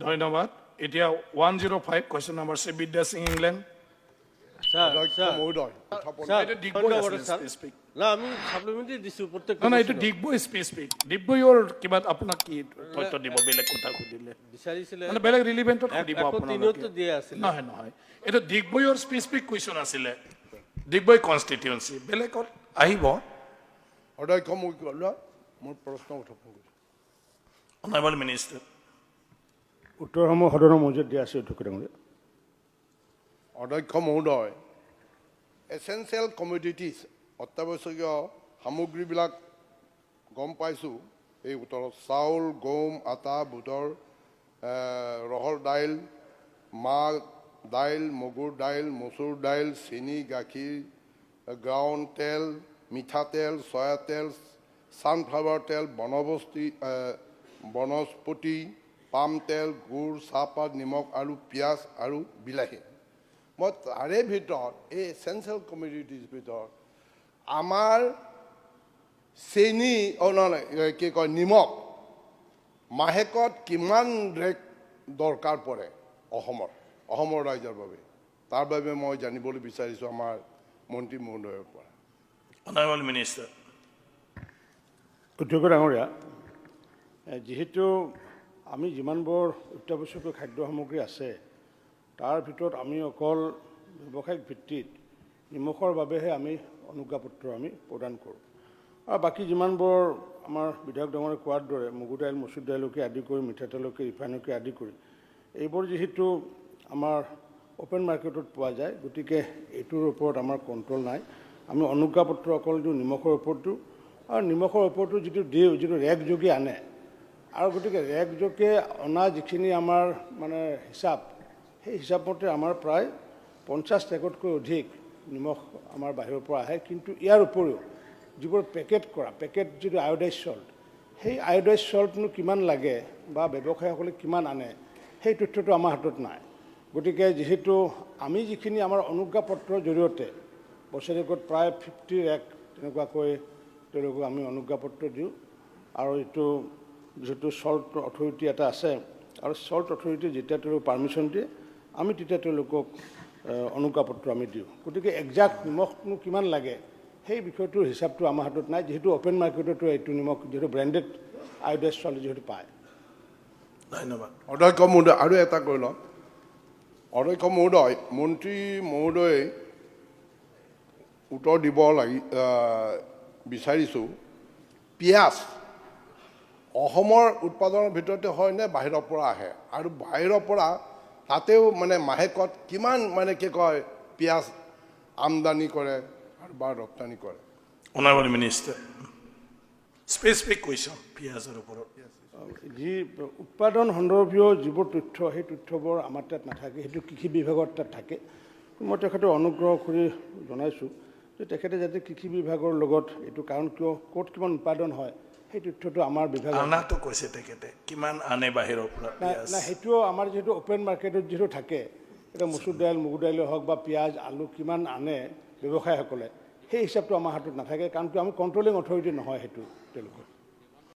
ধন্যবাদ। এতিয়া 105, question number Srividya Singh England. Sir. অধ্যক্ষ ছাৰ মহোদয়, উত্থাপন ছাৰ, এইটো ডিগবৈ ধন্যবাদ আছিলে ছাৰ। স্পেচিফিক। না, আমি ছাপ্লিমেণ্টাৰী দিছোঁ প্ৰত্যেকটো নহয়, এইটো question-ত। ডিগবৈ স্পেচিফিক। ডিগবৈৰ কিবা আপোনাক কি তথ্য দিব, বেলেগ কথা সুধিলে বিচাৰিছিলে। মানে বেলেগ ৰিলিভেণ্টত সুধিব এশ আপোনালোকে। তিনতো দিয়া আছিলে। নহয় নহয়, এইটো ডিগবৈৰ স্পেচিফিক কুৱেশ্যন আছিলে, ডিগবৈ কনষ্টিটিউৱেঞ্চি, বেলেগত আহিব। অধ্যক্ষ মহোদয়, মোৰ প্ৰশ্ন উত্থাপন কৰিছোঁ। Honourable minister. উত্তৰসমূহ সদনৰ মজিয়াত দিয়া আছে, অধ্যক্ষ ডাঙৰীয়া। অধ্যক্ষ মহোদয়, এচেঞ্চিয়েল কমডিটিজ, অত্যাৱশ্যকীয় সামগ্ৰীবিলাক গম পাইছোঁ এই উত্তৰত। চাউল, গম, আটা, বুটৰ, ৰহৰ দাইল, মাহ দাইল, মগুৰ দাইল, মচুৰ দাইল, চেনি, গাখীৰ, গ্ৰাউণ্ড তেল, মিঠাতেল, চয়া তেল, ছানফ্লাৱাৰ তেল, বনস্পতি, পাম তেল, গুড়, চাহপাত, নিমখ আৰু পিঁয়াজ আৰু বিলাহী। মই তাৰে ভিতৰত এই এচেঞ্চিয়েল কমডিটিজ ভিতৰত আমাৰ চেনি, অ' নহয়, নহয়, কি কয়, নিমখ মাহেকত কিমান ৰেক দৰকাৰ পৰে অসমত, অসমৰ ৰাইজৰ বাবে, তাৰ বাবে মই জানিবলৈ বিচাৰিছোঁ আমাৰ মন্ত্ৰী মহোদয়ৰ পৰা। Honourable minister. অধ্যক্ষ ডাঙৰীয়া, যিহেতু আমি যিমানবোৰ অত্যাৱশ্যকীয় খাদ্য সামগ্ৰী আছে, তাৰ ভিতৰত আমি অকল ব্যৱসায়িক ভিত্তিত নিমখৰ বাবেহে আমি অনুজ্ঞাপত্ৰ আমি প্ৰদান কৰোঁ আৰু বাকী যিমানবোৰ আমাৰ বিধায়ক ডাঙৰীয়াই কোৱাৰ দৰে মগু দাইল, মচুৰ দাইলকে আদি কৰি, মিঠাতেলকে, ৰিফাইনকে আদি কৰি, এইবোৰ যিহেতু আমাৰ অ'পেন মাৰ্কেটত পোৱা যায়, গতিকে এইটোৰ ওপৰত আমাৰ কণ্ট্ৰল নাই। আমি অনুজ্ঞাপত্ৰ অকল দিওঁ নিমখৰ ওপৰত দিওঁ আৰু নিমখৰ ওপৰতো যিটো দিওঁ, যিটো ৰেক যোগে আনে আৰু গতিকে ৰেক যোগে অনা যিখিনি আমাৰ মানে হিচাপ, সেই হিচাপমতে আমাৰ প্ৰায় 50 ৰেকতকৈ অধিক নিমখ আমাৰ বাহিৰৰ পৰা আহে। কিন্তু ইয়াৰ উপৰিও যিবোৰ পেকেট কৰা, পেকেট যিটো আয়ডাইজ চল্ট, সেই আয়ডাইজ চল্টনো কিমান লাগে বা ব্যৱসায়ীসকলে কিমান আনে, সেই তথ্যটো আমাৰ হাতত নাই। গতিকে যিহেতু আমি যিখিনি আমাৰ অনুজ্ঞাপত্ৰৰ জৰিয়তে বছৰেকত প্ৰায় 50 ৰেক তেনেকুৱাকৈ তেওঁলোকক আমি অনুজ্ঞাপত্ৰ দিওঁ আৰু এইটো যিহেতু চল্ট অথৰিটি এটা আছে আৰু চল্ট অথৰিটি যেতিয়া তেওঁলোক পাৰ্মিশ্যন দিয়ে, আমি তেতিয়া তেওঁলোকক অনুজ্ঞাপত্ৰ আমি দিওঁ। গতিকে একজাক্ট নিমখনো কিমান লাগে, সেই বিষয়টোৰ হিচাপটো আমাৰ হাতত নাই, যিহেতু অ'পেন মাৰ্কেটতো এইটো নিমখ যিহেতু ব্ৰেণ্ডেড আয়োডাইজ চল্ট যিহেতু পায়। ধন্যবাদ। অধ্যক্ষ মহোদয়, আৰু এটা কৈ লওঁ। অধ্যক্ষ মহোদয়, মন্ত্ৰী মহোদয়ে উত্তৰ দিব লাগি বিচাৰিছোঁ, পিঁয়াজ অসমৰ উৎপাদনৰ ভিতৰতে হয় নে বাহিৰৰ পৰা আহে, আৰু বাহিৰৰ পৰা তাতেও মানে মাহেকত কিমান মানে কি কয় পিঁয়াজ আমদানি কৰে আৰু বা ৰপ্তানি কৰে? অনাৰেবল মিনিষ্টাৰ, স্পেচিফিক কুৱেশ্যন পিঁয়াজৰ ওপৰত। যি উৎপাদন সন্দৰ্ভীয় যিবোৰ তথ্য, সেই তথ্যবোৰ আমাৰ তাত নাথাকে, সেইটো কৃষি বিভাগৰ তাত থাকে। মই তেখেতক অনুগ্ৰহ কৰি জনাইছোঁ যে তেখেতে যাতে কৃষি বিভাগৰ লগত এইটো, কাৰণ কিয় ক'ত কিমান উৎপাদন হয় সেই তথ্যটো আমাৰ বিভাগৰ আনাটো কৈছে তেখেতে, কিমান আনে বাহিৰৰ পৰা নাই। পিঁয়াজ? নাই, সেইটোও আমাৰ যিহেতু অ'পেন মাৰ্কেটত যিহেতু থাকে, এতিয়া মচুৰ দাইল, মগু দাইলে হওক বা পিঁয়াজ, আলু কিমান আনে ব্যৱসায়ীসকলে, সেই হিচাপটো আমাৰ হাতত নাথাকে, কাৰণ কিয় আমি কণ্ট্ৰলিং অথৰিটি নহয় সেইটো তেওঁলোকৰ।